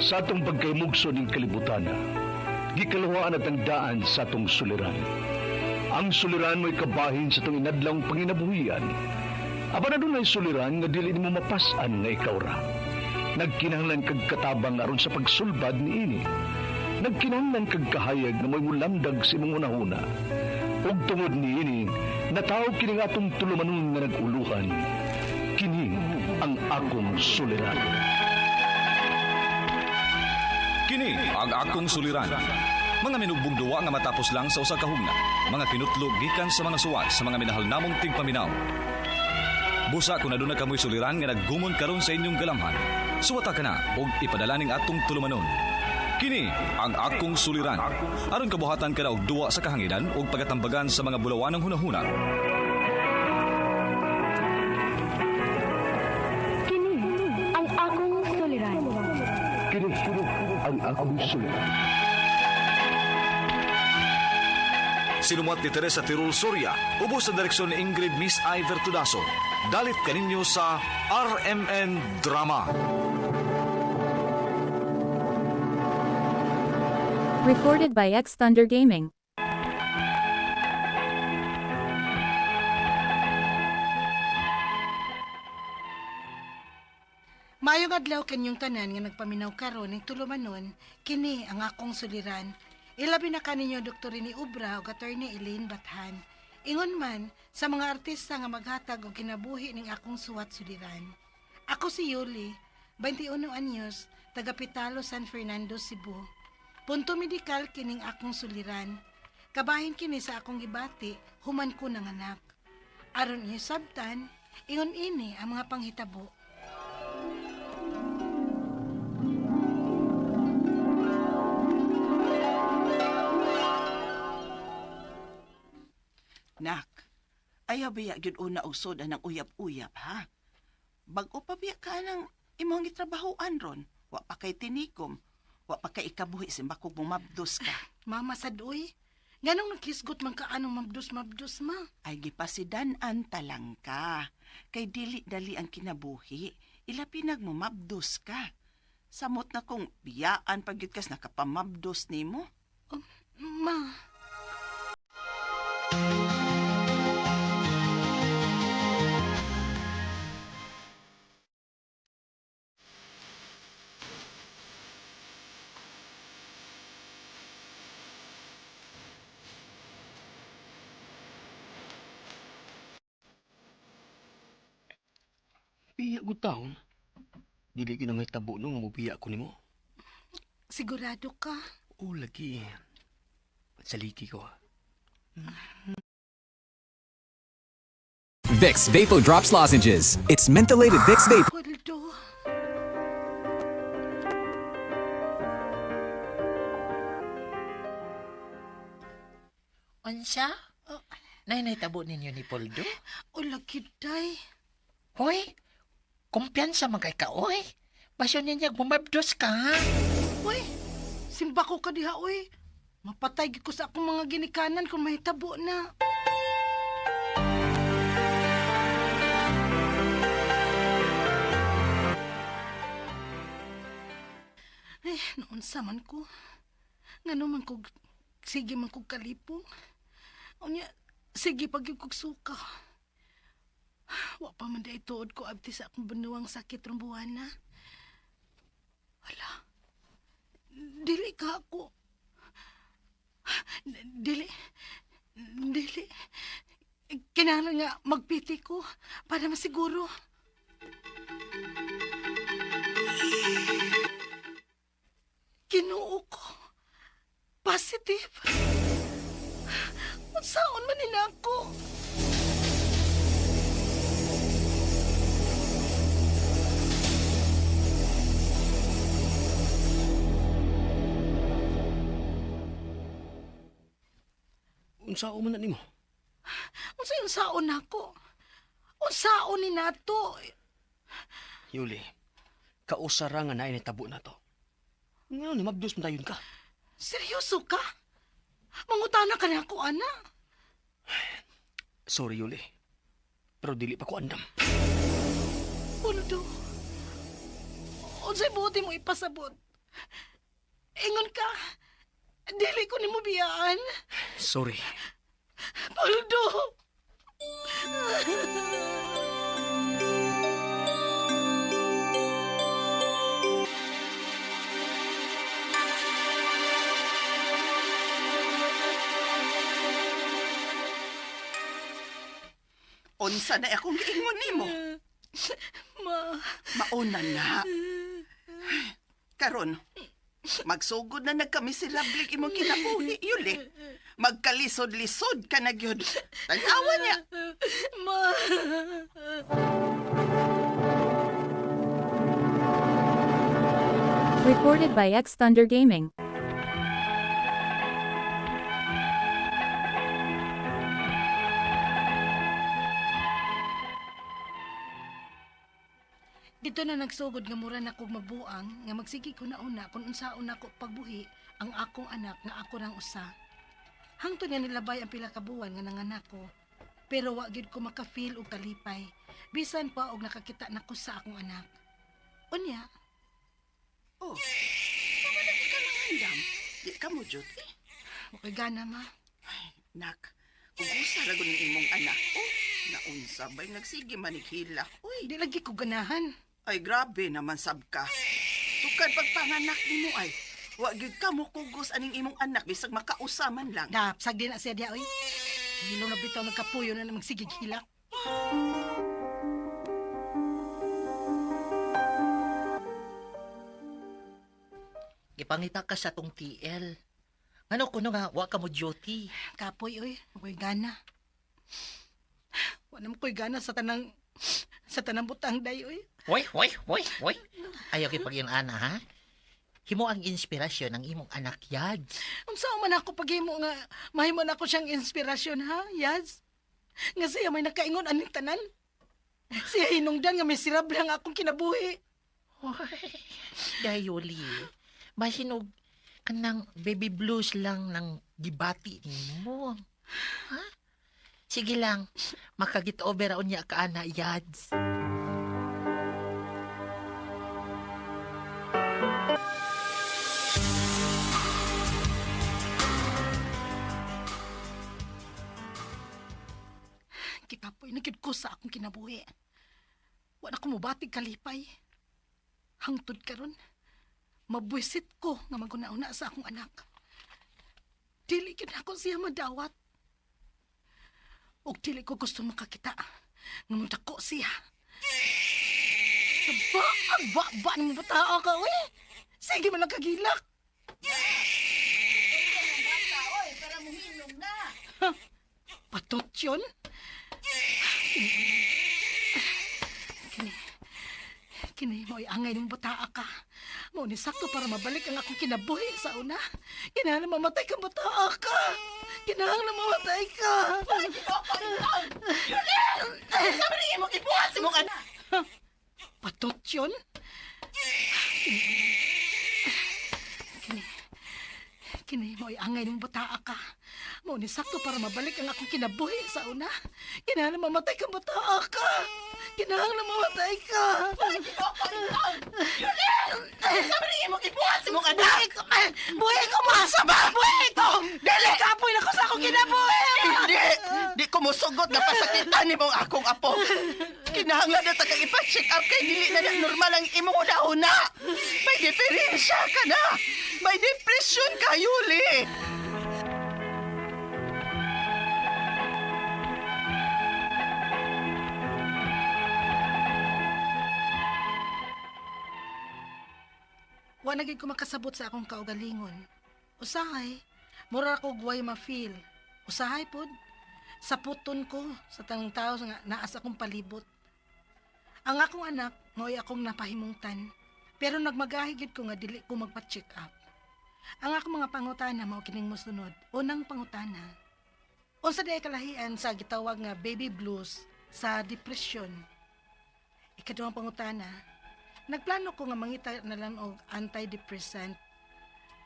Sa atong pagkaymugso ning kalibutan, gikaluhaan at ang daan sa atong suliran. Ang suliran mo'y kabahin sa atong inadlawng panginabuhian. Apan adunay suliran nga dili nimo mapas-an nga ikaw ra. Nagkinahanglan kag katabang aron sa pagsulbad niini. Nagkinahanglan kag kahayag nga mo'y mulamdag sa imong hunahuna. Ug tungod niini, nataw kini nga atong tulumanon nga nag-uluhan. Kini ang akong suliran. Kini ang akong suliran. Mga minugbong duwa nga matapos lang sa usa ka hugna. Mga kinutlog gikan sa mga suwat sa mga minahal namong tigpaminaw. Busa kung aduna kamoy suliran nga naggumon karon sa inyong galamhan. Suwata ka na og ipadala ning atong tulumanon. Kini ang akong suliran. Aron kabuhatan ka na og duwa sa kahanginan ug pagatambagan sa mga bulawanong hunahuna. Kini ang akong suliran. Kini ang akong suliran. Sinumuat ni Teresa Tirul Soria, ubos sa direksyon ni Ingrid Miss Iver Tudaso. Dalit kaninyo sa RMN Drama. Recorded by X Thunder Gaming. Maayong adlaw kanyong tanan nga nagpaminaw karon ning tulumanon, kini ang akong suliran. Ilabi na kaninyo Dr. ni Ubra ug Attorney Elaine Bathan. Ingon man sa mga artista nga maghatag og kinabuhi ning akong suwat suliran. Ako si Yuli, 21 anyos, taga Pitalo, San Fernando, Cebu. Punto medikal kining akong suliran. Kabahin kini sa akong gibati, human ko nanganak. Aron inyo sabtan, ingon ini ang mga panghitabo. Nak, ayaw biya gyud una og soda ng uyap-uyap, ha? Bag-o pa biya ka ng imong gitrabahoan ron. Wa pa kay tinikom. Wa pa kay ikabuhi simbakog mumabdos ka. Mama sadoy, nganong naghisgot man ka anong mabdos-mabdos ma? Ay gipasidan-an talang ka. Kay dili dali ang kinabuhi. Ila pinag mumabdos ka. Samot na kung biyaan pag gyud kas nakapamabdos nimo. Ma, Biya ko taon. Dili gyud ang hitabo no nga mobiya ko nimo. Sigurado ka? O lagi. Saliki ko. Vicks Vapo Drops Lozenges. It's mentholated Vicks Vapo. Waldo. Unsa? Oh. Nay tabo ninyo ni Poldo? O lagi day. Hoy, kumpiyansa man kay ka, oy. Basyon niya bumabdos ka, ha? Uy, simba ko ka diha, uy. Mapatay gyud ko sa akong mga ginikanan kung mahitabo na. Ay, noon sa man ko. Ngano man ko, sige man kog kalipong. Unya, sige pag yung kog suka. Wa pa man day tuod ko abti sa akong banuang sakit rong buwana. Hala. Dili ka ako. Dili. Dili. Kinahanglan nga magpiti ko para masiguro. Kinuo ko. Positive. Unsaon man nila ako? Unsa man na nimo? Unsay unsaon nako? Unsaon ni nato? Yuli, kausara nga naay nitabo na to. Ngano ni mabdos man dayon ka? Seryoso ka? Mangutana ka na ako, ana. Sorry Yuli. Pero dili pa ko andam. Puldo. Unsay buti mo ipasabot? Ingon ka, dili ko nimo biyaan. Sorry. Poldo! Unsa na akong giingon nimo? Ma, Mauna na. Karon, magsugod na nagkamiserable imong kinabuhi, Yuli. Magkalisod-lisod ka na gyud. Tanawa niya. ma. Recorded by X Thunder Gaming. Dito na nagsugod nga mura na kog mabuang nga magsige ko na una kung unsaon nako pagbuhi ang akong anak nga ako rang usa. Hangtod nga nilabay ang pila ka buwan nga nanganak ko. Pero wa gyud ko maka-feel og kalipay bisan pa og nakakita nako sa akong anak. Unya, Oh, lagi ka lang andam. Di ka mo duty. wa ko'y gana ma. Ay, nak, kung usa ra gud ning imong anak, oh, naunsa bay nagsige manighilak. Uy, Di lagi ko ganahan. ay grabe naman sab ka. Sukad pagpanganak nimo ay, wa gyud ka mo kugos aning imong anak bisag makausa man lang. Dapsag din na siya diya oy. Hilom na bitaw nagkapuyo na magsigig hilak. Gipangita ka sa tong TL. Ngano kuno nga wa ka mo duty. Kapoy oy, wa ko'y gana. Wa naman ko'y gana sa tanang butang day oy. Hoy, hoy, hoy, hoy. Ayaw kay pag ana ha. Himo ang inspirasyon ng imong anak Yads. Unsa man ako paghimo nga mahimo na ako siyang inspirasyon ha, Yaz? Nga siya may nakaingon aning tanan. Siya hinungdan nga miserable ang akong kinabuhi. Hoy, dayoli. Masinog kanang baby blues lang ng gibati nimo. Ha? Sige lang, makagit over unya ka ana Yads. Kikapoy na gyud ko sa akong kinabuhi. Wa na ko mobatig kalipay. Hangtod karon, mabwisit ko nga maguna-una sa akong anak. Dili gyud ako siya madawat. Ug dili ko gusto makakita nga mudako siya. Saba, ang ba ng bata ka, uy. Sige man lang kagilak. Patot yun? Kini, kini mo'y angay ng bataa ka. Mao ni sakto para mabalik ang akong kinabuhi sa una. Kinahanglan mamatay kang bataa ka. Kinahanglan mamatay ka. Sabi ni imong ibuhat sa imong anak. Patot yun? Kini, kini mo'y angay ng bataa ka. Mao ni sakto para mabalik ang akong kinabuhi sa una. Kinahanglan mamatay kang bataa ka. Kinahanglan mamatay ka. Sabi ni imong ibuhat sa imong anak. Buhi ko! Buhi ko, ma! Asa ba? Buhi ko! Dili! Kapoy na ko sa akong kinabuhi! Hindi! Di ko musugot na pasakitan nimo ang akong apo. Kinahanglan na ta kang ipa-check up kay dili na na normal ang imong una-una. May diferensya ka na. May depression ka, Yuli. Wa na gyud ko makasabot sa akong kaugalingon. Usahay, mura ko guway ma-feel. Usahay pod, saputon ko sa tanang tao nga naa sa akong palibot. Ang akong anak, mao'y akong napahimungtan. Pero nagmagahi gyud ko nga dili ko magpa-check up. Ang akong mga pangutana mao kining mosunod. Unang pangutana. Unsa diay kalahian sa gitawag nga baby blues sa depression? Ikaduhang pangutana. Nagplano ko nga mangita na lang og antidepressant.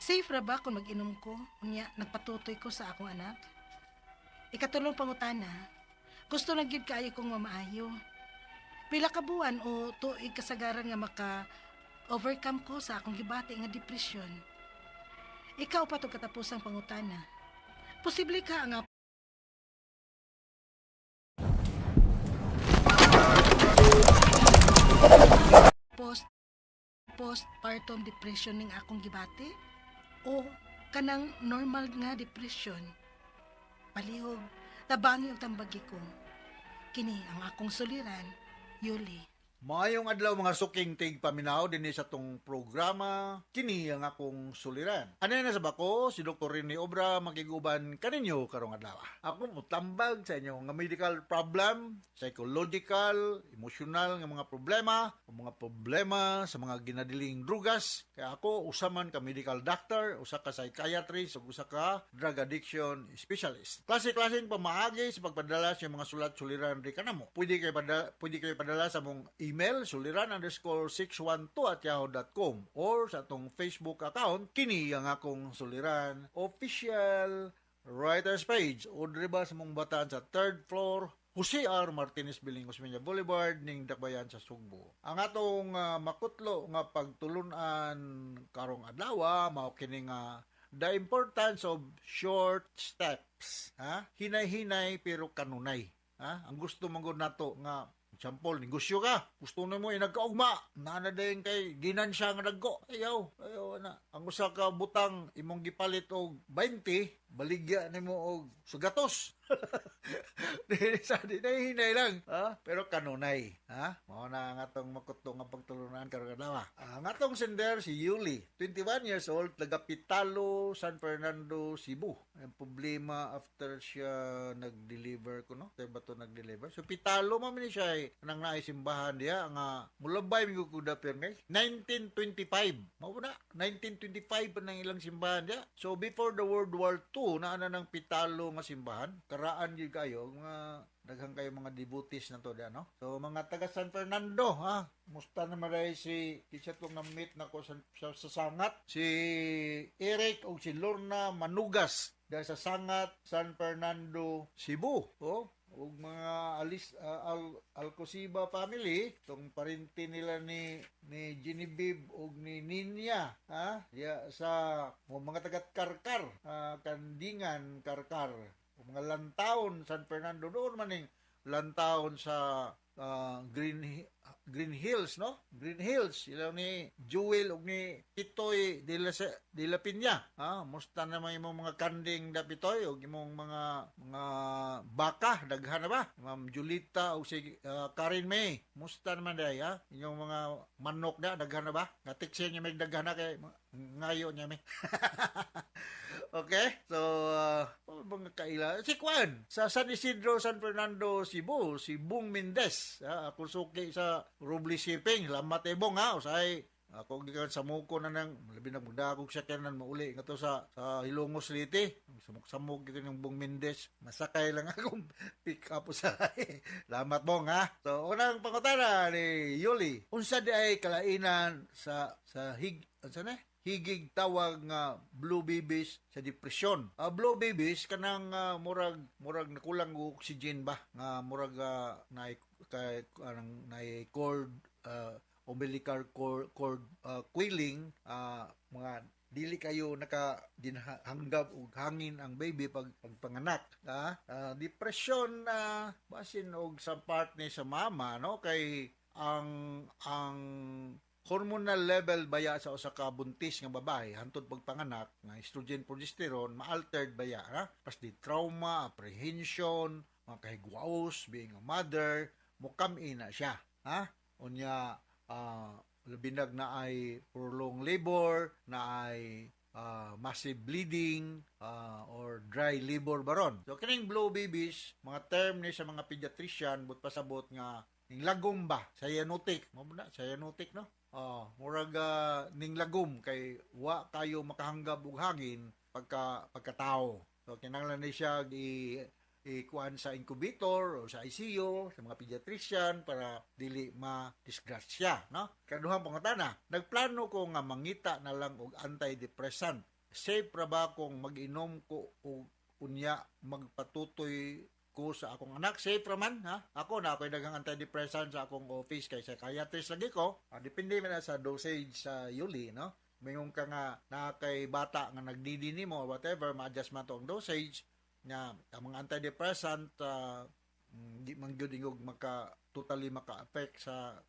Safe ra ba kung mag-inom ko? Unya, nagpatutoy ko sa akong anak? Ikatulong pangutana, gusto na gyud kaayo kong mamaayo. Pila ka buwan o tuig kasagaran nga maka Overcome ko sa akong gibati nga depresyon. Ikaw pa to katapusang pangutana. Posible ka nga postpartum depression ning akong gibati o kanang normal nga depression. Palihog, tabangi og tambagi ko. Kini ang akong suliran, Yuli. Maayong adlaw mga suking tig paminaw dinhi sa tong programa kini ang akong suliran. Ano na sa bako si Dr. Rene Obra makiguban kaninyo karong adlaw. Ako motambag sa inyong nga medical problem, psychological, emotional nga mga problema, o mga problema sa mga ginadiling drugas. Kaya ako usa man ka medical doctor, usa ka psychiatrist ug usa ka drug addiction specialist. Klase-klaseng pamaagi sa pagpadala sa mga sulat suliran di kanamo. Pwede kayo padala sa mong email suliran_612@yahoo.com or sa atong Facebook account kini ang akong suliran official writers page o diri ba sa mong bataan sa third floor, Jose R. Martinez Building, Osmeña Boulevard, ning Dakbayan sa Sugbo. Ang atong makutlo nga pagtulunan karong adlaw mao kini nga the importance of short steps. Ha? Hinay-hinay pero kanunay. Ha? Ang gusto man gud nato nga example, negosyo ka. Gusto na mo inagkaugma. Naa na din kay ginansya nga dagko. Ayaw, ayaw na. Ang usa ka butang imong gipalit og 20, baligya nimo og sugatos. Dili sa di hinay lang, ha? Pero kanunay, ha? Mao na ang atong makutlo nga pagtulunan karon adlaw. Ang atong sender si Yuli, 21 years old, taga Pitalo, San Fernando, Cebu. Ang problema after siya nag-deliver ko, no? Kaya ba to nag-deliver? So Pitalo man ni siya eh, nang naay simbahan diya nga mulabay mi ko dapir ngay 1925. Mao na 1925 pa nang ilang simbahan diya. So before the World War II naa na ng Pitalo nga simbahan. Karaan gyud kayo mga daghan kayo mga devotees na to diya, no? So mga taga San Fernando, ha. Musta naman ray si kinsa tong na-meet nako sa Sangat, si Eric o si Lorna Manugas dahil sa Sangat, San Fernando, Cebu. Oh, ug mga Alis Alcosiba family, tong parente nila ni Genevieve ug ni Ninya, ha, ya sa mga taga Karkar, Kandingan, Karkar, ug mga Lantaon, San Fernando, doon man ning Lantaon sa Green Green Hills, no? Green Hills, sila ni Jewel ug ni Pitoy de la Piña. Ha, musta naman imong mga kanding da Pitoy ug imong mga baka, daghan na ba? Ma'am Julita ug si Karen May, musta naman day, ha? Inyong mga manok da daghan na ba? Natiksin niya may daghan na kay ngayo niya may. Okay? So, mga kaila. Si Juan, sa San Isidro, San Fernando, Cebu, si Bong Mendez. Ha, ako suki sa Robles Shipping. Salamat eh, Bong, ha. Usahay, ako gikan sa muko na nang labi na magdagog sa kanan mauli nga to sa Hilongos Leyte. Samok-samok gyud ng Bong Mendez. Masakay lang akong pick up usahay. Salamat, Bong, ha. So unang pangutana ni Yuli. Unsa di ay kalainan sa hig unsa na? Higig tawag nga blue babies sa depression. Blue babies kanang murag nakulang og oxygen ba nga murag na kay anang na cord umbilical cord coiling, mga dili kayo naka ginhanggap og hangin ang baby pag pagpanganak, ha. Depression na basin og sa part ni sa mama, no, kay ang hormonal level baya sa usa ka buntis nga babae hantod pagpanganak nga estrogen, progesterone, ma-altered baya, ha, pas di trauma, apprehension, mga kahigwaos being a mother, mukam-in na siya, ha. Unya labi nag na ay prolonged labor, na ay massive bleeding or dry labor baron. So kining blue babies, mga term ni sa mga pediatrician but pasabot nga ning lagom ba, cyanotic mo na, cyanotic, no? Oh, murag ning lagom kay wa kayo makahanggap og hangin pagkatao. So kinahanglan ni siya i ikuan sa incubator o sa ICU sa mga pediatrician para dili ma-disgrasya, no? Kaduhang pangutana, nagplano ko nga mangita na lang og antidepressant. Safe ra ba kung mag-inom ko og unya magpatutoy? ko sa akong anak. Safe raman, ha? Ako na ako'y daghang antidepressant sa akong office kay psychiatrist lagi ko. Depende man na sa dosage sa Yuli, no? Mingon ka nga na kay bata nga nagdidi nimo or whatever, ma-adjust man to ang dosage nga ang mga antidepressant, di man gyud ingog maka totally maka-affect sa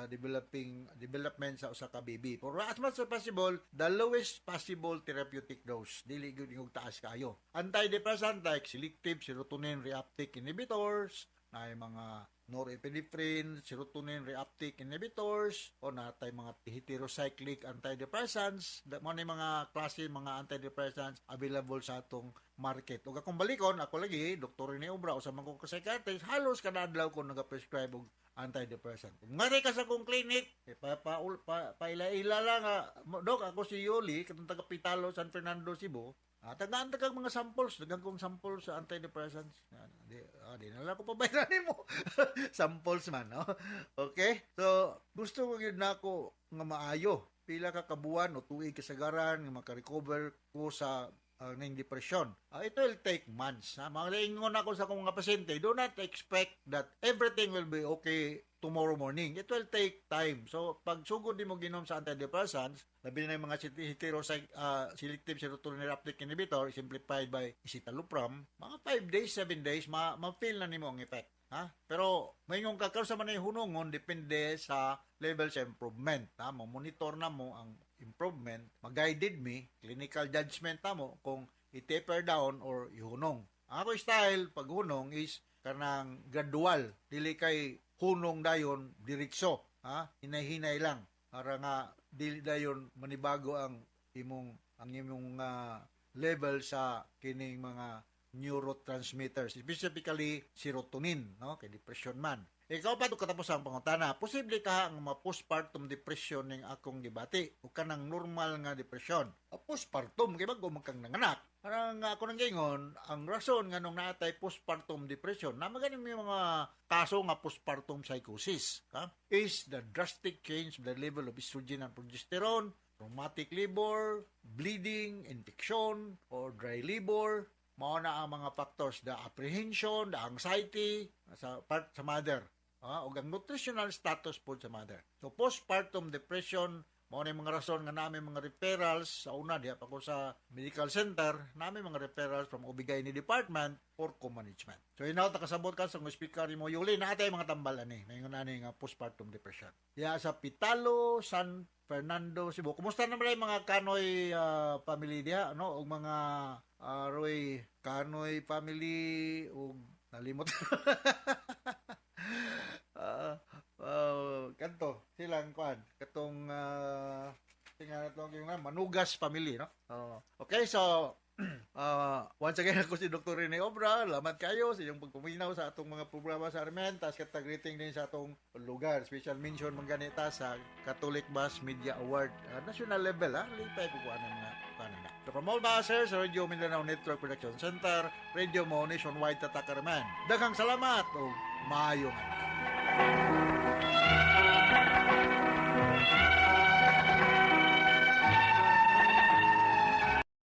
developing development sa usa ka baby. Pero as much as possible, the lowest possible therapeutic dose. Dili gyud ingog taas kaayo. Antidepressant like selective serotonin reuptake inhibitors, na mga norepinephrine, serotonin reuptake inhibitors, o natay mga heterocyclic antidepressants, mo ni mga klase mga antidepressants available sa atong market. Ug akong balikon, ako lagi, Dr. Rene Obra, usa man ko ka psychiatrist, halos kada adlaw ko naga-prescribe og antidepressant. Kung ngari ka sa akong clinic, eh, pa, pa, pa, paila-ila lang, Dok, ako si Yoli, katong taga Pitalo, San Fernando, Cebu. Tagaan tagang mga samples, daghang kong samples sa antidepressants. Di na lang ko pabayaran nimo. Samples man, no? Okay? So, gusto ko gyud nako nga maayo. Pila ka kabuan o tuig kasagaran nga maka-recover ko sa ning depression. It will take months. Ha? Mga ingon ako sa akong mga pasyente, do not expect that everything will be okay tomorrow morning. It will take time. So, pag sugod nimo ginom sa antidepressants, labi na yung mga selective serotonin reuptake inhibitor, simplified by escitalopram, mga 5 days, 7 days, ma-feel na nimo ang effect. Ha? Pero, mayroong kakaroon sa manay hunungon, depende sa level sa improvement. Ha? Mo-monitor na mo ang improvement, mag-guided me, clinical judgment na mo kung i-taper down or ihunong. Ang ako style, pag hunong is kanang gradual, dili kay hunong dayon diretso, ha? Hinay-hinay lang para nga dili dayon manibago ang imong level sa kining mga neurotransmitters, specifically serotonin, no? Kay depression man. Ikaw pa katapos ang pangutana, posible ka ang ma-postpartum depression ning akong gibati o kanang normal nga depression? Postpartum kay bago man kang nanganak. Parang nga ako nang gingon, ang rason nga nung naatay postpartum depression, na maganing may mga kaso nga postpartum psychosis, ha? Is the drastic change of the level of estrogen and progesterone, traumatic labor, bleeding, infection, or dry labor. Mao na ang mga factors, the apprehension, the anxiety sa part sa mother. Ug ang nutritional status po sa mother. So postpartum depression, mao na yung mga rason nga namin mga referrals sa una diha pa ko sa medical center, namin mga referrals from OB-GYN department for co-management. So inaw ta kasabot ka sa speaker mo Yuli, naa tay mga tambal ani, maingon ani nga postpartum depression. Diha sa Pitalo, San Fernando, Cebu. Kumusta naman yung mga Kanoy family diha, no? Og mga Roy Kanoy family ug nalimot. Kanto silang kuan katong tingnan nato yung Manugas family, no? Okay, so once again, ako si Dr. Rene Obra. Salamat kayo sa inyong pagpaminaw sa atong mga programa sa Armen. Tas kata greeting din sa atong lugar. Special mention man ganita sa Catholic Mass Media Award. National level, ha? Lipay ko kuan mga kuan na. So from all sir, sa Radio Mindanao Network Production Center, Radio Mo Nationwide Tatak Armen. Daghang salamat o maayong adlaw.